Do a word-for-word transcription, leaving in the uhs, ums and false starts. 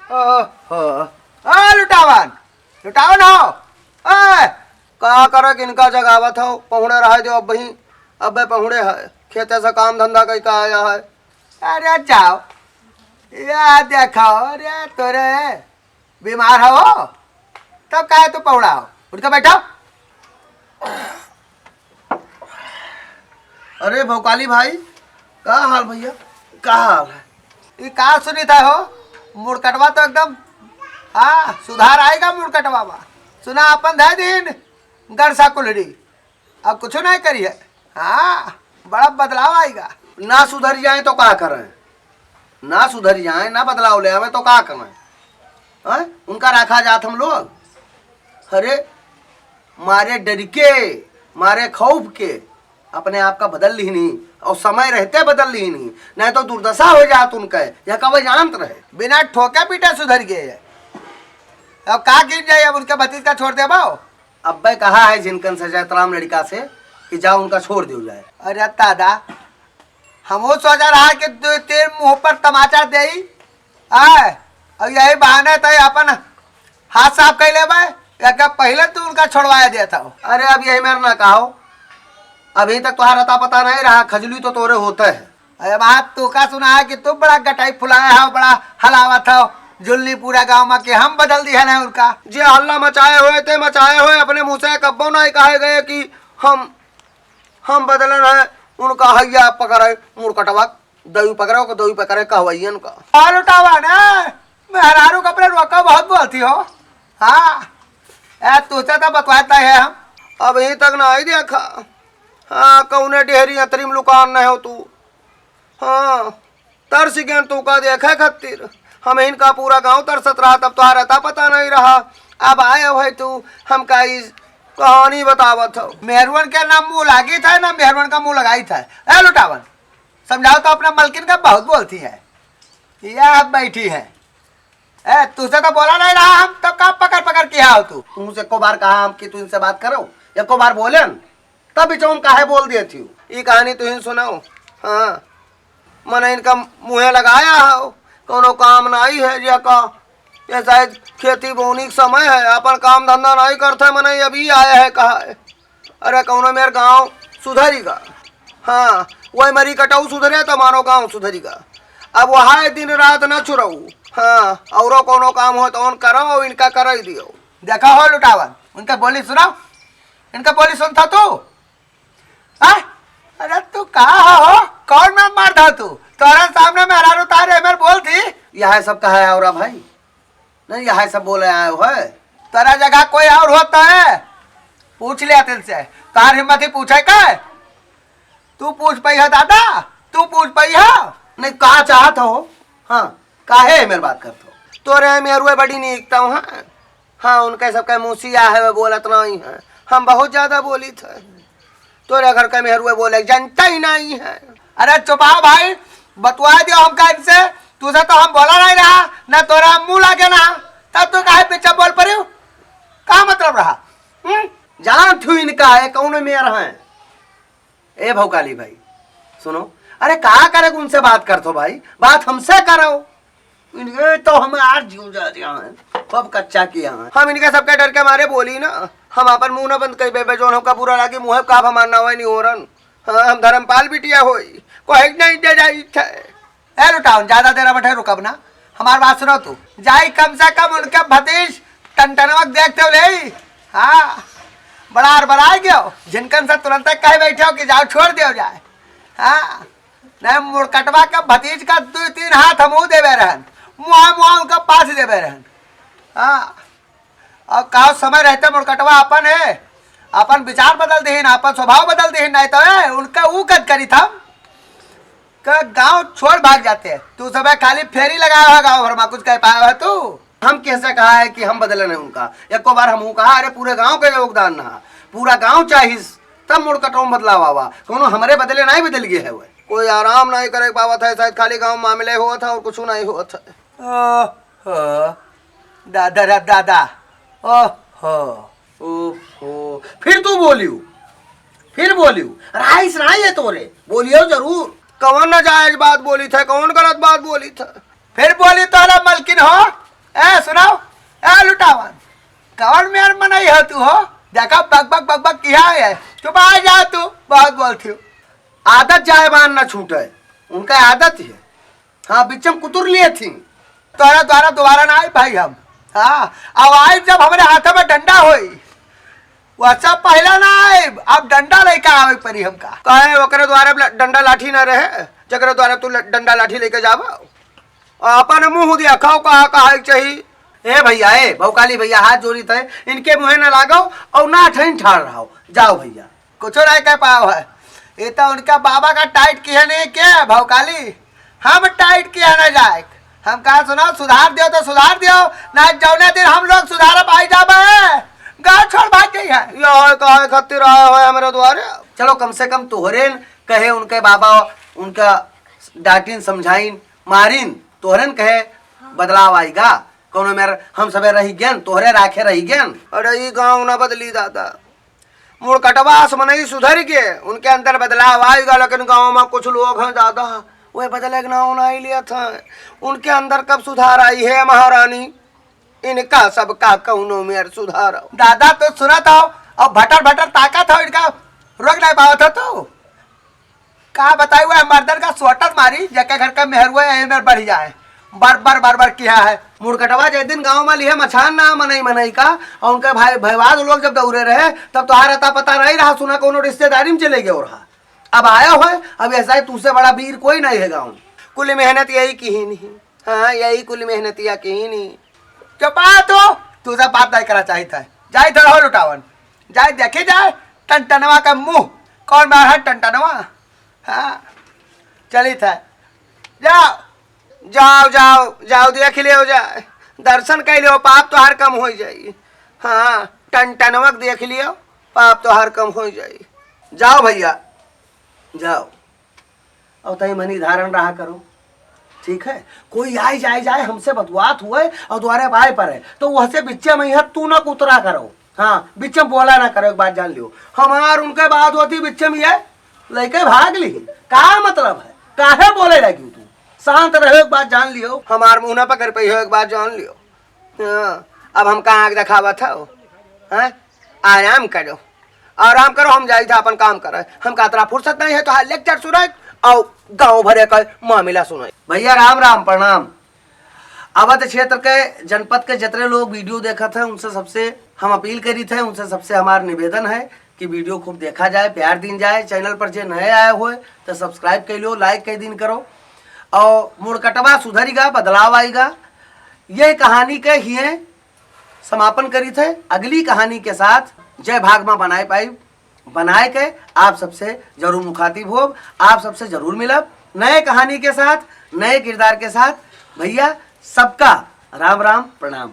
ओहो, ओ लुटावन, लुटावन हो। ए, का करे कि इनका जगावत हो? पहुड़े रहे दो अब ही, अबे पहुड़े है, खेते से काम धंधा कई का आया है। अरे जाओ, या देखो, अरे तोरे बीमार हो, तब काहे तू पहुड़ा हो? उठ के बैठो। अरे भौकाली भाई, का हाल भैया? का हाल है? ई का सुनी था हो? मुड़कटवा तो एकदम, हाँ, सुधार आएगा मुड़कटवा बा। सुना, अपन धै दीन गरसा कुल्हड़ी, अब कुछ नहीं करी है। हाँ, बड़ा बदलाव आएगा। ना सुधर जाए तो का करें? ना सुधर जाए, ना बदलाव ले आवे तो का करें? हैं? उनका रखा जात हम लोग? अरे, मारे डर के, मारे खौफ के अपने आप का बदल लीनी, और समय रहते बदल लीनी, नहीं तो दुर्दशा हो जात उनके। यह कब जानत रहे? बिना ठोके पीटे सुधर गए। अब का गिर जाए, अब उनके भतीज का छोड़ देबो? अब्बे कहा है जिनकन से जैतराम लड़का से कि जाओ उनका छोड़ दियो जाए। अरे दादा, हमहू सोचा रहा कि दो तीन मुंह पर तमाचा देई, आए, और यही बहाने तो अपन हाथ साफ कर लेबे, या क्या पहले तू उनका छोड़वाए देत हो? अरे अब यही मेर ना कहो, अभी तक तुम्हारा अता पता नहीं रहा, खजली तो तोरे होते है। अरे बात तू का सुना है कि तू बड़ा गटाई फुलाया है, बड़ा हलावत हो, जुल्ली पूरा गांव में कि हम बदल दिए ना उनका। जे हल्ला मचाए हुए थे, मचाए हुए, अपने मुंह से कब्बो नहीं कहे गए कि हम हम बदलन है, उनका हैया पकड़े, मुड़कटवा दई पकड़े, ओके दई पकड़े कहवैयन का। और उठावा ना, मेहरारू के अपने रोका बहुत बोलती हो। हाँ, ए, तुझसे तो बकवास नहीं है हम। अभी तक नहीं देखा। हाँ, कौने डेहरी अंतरी में लुकान नहीं हो तू। हाँ, तरस गयन तू का देखे खातिर। हम इनका पूरा गांव तरसत रहा, तब तोहार अता पता नहीं रहा। अब आए हो तू, हमका ई कहानी बतावत हो। मेहरुअन के ना मुंह लागी था, ना मेहरुअन का मुंह लगाई था। ए लुटावन, समझाओ तो अपना मलकिन का, बहुत बोलती है। यह बैठी है। ए, तुझसे तो बोला नहीं रहा हम, तो का पकड़ पकड़ किया हो तू? तुमसे एको बार कहा हम कि तू इनसे बात करो? एको बार बोले न? तब बिचौन काहे बोल दिए थी? ई कहानी तुहिन सुनाओ। हाँ, मने इनका मुँहे लगाया हो, कौनो काम नाई है, जे का, ये शायद खेती बोनी के समय है, अपन काम धंधा नाई करते, मने अभी आया है, कहा है। अरे, कौनो मेर गाँव सुधरी गा। हाँ, वही मरी कटाऊ सुधरे, तो मानो गाँव सुधरी गा। अब वहाँ दिन रात न चुराऊ। हाँ, औरो कौनो काम हो, तो उन करो, इनका कर ही दियो। देखा हो लुटावन, उनका बोली सुनाओ। इनका बोली सुनता तू? हाँ? अरे तू कहा हो? कौन में मार था तू? तोरे सामने मेहरारू तारे मेर बोल थी। यह सब कहा है और भाई? नहीं, यह सब बोले आए हो है। तेरा जगह कोई और होता है, पूछ लिया तिल से। तार हिम्मत ही पूछे का है? तू पूछ पाई हो दादा, तू पूछ पाई हो? नहीं, कहा चाहत हो? हाँ, काहे मेर बात करत हो? तोरे मेरुए बड़ी नीकता हूँ, हाँ? हाँ, उनके सबके मुसिया है, वे बोलत नहीं है। हम बहुत ज्यादा बोली थे। तोरे घर के मेहरुए बोले, जनता ही नहीं है। अरे चुपाओ भाई, बतवा दियो हमका इनसे। तुझे तो हम बोला नहीं रहा, ना तोरा मुँह लागे ना, तब तू काहे पीछे बोल पड़ियो? का मतलब रहा? हम्म? जान थू इनका है, कौन मेर है? ए भौकाली भाई, सुनो, अरे का करे उनसे बात करत हो भाई, बात हमसे करो। इनके तो हम आज जीव जा रहा है, खूब कच्चा किया है। हम इनके सबके डर के मारे बोली ना, हम अपन मुंह ना बंद कर बेबे, जोन हमका बुरा लागी, मुँह का हमार नावे नहीं हो रन। हाँ, हम धर्मपाल बिटिया होई, कोई नहीं दे जाई थे। ए लुटावन, ज्यादा देर बैठे रुकब ना, हमार बात सुनो तू। जाई कम से कम उनके भतीज टनटनवा के देखते हो ले। हाँ, बड़ा अड़बड़ाए गयो, जिनकन से तुरंत कह बैठे हो कि जाओ छोड़ दियो जाए। हाँ, नहीं मुड़कटवा के भतीज का दो तीन हाथ हमहू देवे रहन, मुआ मुआ उनका पास देवे रहन। हाँ, और का समय रहते मुड़कटवा अपन है, अपन विचार बदल देहिन, अपन स्वभाव बदल देहिन, नहीं तो ए, उनका ऊ कद करी था कि गांव छोड़ भाग जाते। तू सब खाली फेरी लगाया है गांव भर में, कुछ कह पाया है तू? हम कैसे कहा है कि हम बदले नहीं उनका? एको बार हम कहा, अरे पूरे गांव का योगदान ना, पूरा गांव चाहिस तब मुड़कटवा में बदलाव आवा, कोनो हमरे बदले नहीं बदल गए है। वह कोई आराम नहीं करे पावत है, शायद खाली गांव मामले होत है और कुछ नहीं होत है। ओहो, दादा रे दादा, ओहो। ओहो, फिर तू बोलियो, फिर बोलियो। राइस राय है तोरे, बोलियो जरूर। कौन नाजायज बात बोली था, कौन गलत बात बोली था? फिर बोली तोहरा मलकिन हो, ए, सुनाओ, ए, लुटावन, कवन मेर मनई हो तू हो? देखा, बक, बक, बक, बक किया है। चुप आ जा तू, बहुत बोलती हो। आदत जाए बान ना छूटे, उनका आदत है। हाँ, बिच्चम कुतुर लिए थी। तोहरे द्वारा दोबारा ना आई भाई हम। हाँ, अब आई जब हमरे हाथ में डंडा होई, वह सब पहला ना आए, अब डंडा लेके आवे परी हमका। काहे ओकरे द्वारा ल-, डंडा लाठी ना रहे, जकरे द्वारा तू ल-, डंडा लाठी लेके जावा? अपन मुंह देखो, कहा, कहा के चाही। ए भैया, ए भौकाली भैया, हाथ जोड़ी थे, इनके मुँहे न लागो और ना ठहिन ठाड़ रहो। जाओ भैया, कुछ नहीं कह पाओ है। ये तो उनका बाबा का टाइट किया नहीं के भौकाली, हम टाइट किया ना जाए। हम कहा सुनो, सुधार दियो तो सुधार दियो, ना जौने दिन हम लोग सुधारब आई जाबे, गाँव छोड़ भाग गई है। यह काहे खातिर आया है हमरे द्वारे? चलो, कम से कम तोहरे न कहे उनके बाबा, उनका डांटिन, समझाइन, मारिन, तोहरे न कहे बदलाव आइगा। कौनो मेर हम सबे रही गेन, तोहरे राखे रही गेन। अरे, ई गाँव ना बदली दादा, मुड़कटवा से मनई सुधर के, उनके अंदर बदलाव आइगा, लेकिन गाँव में कुछ लोग हैं दादा, वह बदले के नाव नहीं लेत हैं। उनके अंदर कब सुधार आई है महारानी? इनका सबका कौनो मेर सुधार हो। दादा, तू सुनत हो और भटर भटर ताकत हो, इनका रोक नहीं पावत हो तू। का बताई, वह मर्दन का सोटत मारी, जेके घर का मेहरुआ यही मेर बढ़ जाए। बर बर बर बर किया है। मुड़कटवा जे दिन गाँव में लिहे मछान ना मनई मनई का, और उनके भाई भैवाद लोग जब दौरे रहे, तब तोहार अता पता नहीं रहा, सुना कौनो रिश्तेदारी में चले गए रहा। अब आया हो, अब ऐसा है, तुझसे बड़ा वीर कोई नहीं है गाँव। कुल मेहनत यही की ही नहीं। हाँ, यही कुल मेहनतिया की ही नहीं। चुप आ तू, तू सब बात नहीं करा चाहित है। जाई तो हो लुटावन, जाई देखे जाए टनटनवा का मुंह, कौन बार है टनटनवा? हाँ, चलित है, जाओ, जाओ, जाओ, जाओ, देख लियो जाए, दर्शन कर लियो, पाप तोहार कम हो जाई। हाँ, टनटनवा के देख लियो, पाप तोहार कम हो जाई। जाओ भैया, जाओ। और तई मनी धारण रहा करो, ठीक है? कोई आए जाए जाए हमसे बतवात हुए और द्वारे बाय पर है, तो वह से बिच्चे में है, तू ना कुतरा करो। हाँ, बिच्चे में बोला ना करो, एक बात जान लियो। हमार उनके बात होती बिच्चे में ये लइके भाग ली, का मतलब है? काहे बोले लगी तू? शांत रहो, एक बात जान लियो। हमार मुंह ना पकड़ पाई हो, एक बात जान लियो। हाँ, अब हम कहाँ आँख देखावत हो? हाँ? आराम करो, आराम करो, हम जाई था अपन काम करे। हमका अतना फुर्सत नहीं है तो हाँ लेक्चर सुने और गाँव भरे का मामला सुने। भैया राम राम, प्रणाम। अवध क्षेत्र के, जनपद के जितने लोग वीडियो देखत हैं, उनसे सबसे हम अपील करी थे, उनसे सबसे हमार निवेदन है कि वीडियो खूब देखा जाए, प्यार दीन जाए। चैनल पर जे नए आए हुए तो सब्सक्राइब कर लो, लाइक कर दीन करो। और मुड़कटवा सुधरिगा, बदलाव आइगा। ये कहानी के हिये समापन करी थे। अगली कहानी के साथ जय भाग मा बनाए पाई, बनाए के आप सबसे जरूर मुखातिब होब, आप सबसे जरूर मिलब नए कहानी के साथ, नए किरदार के साथ। भैया सबका राम राम, प्रणाम।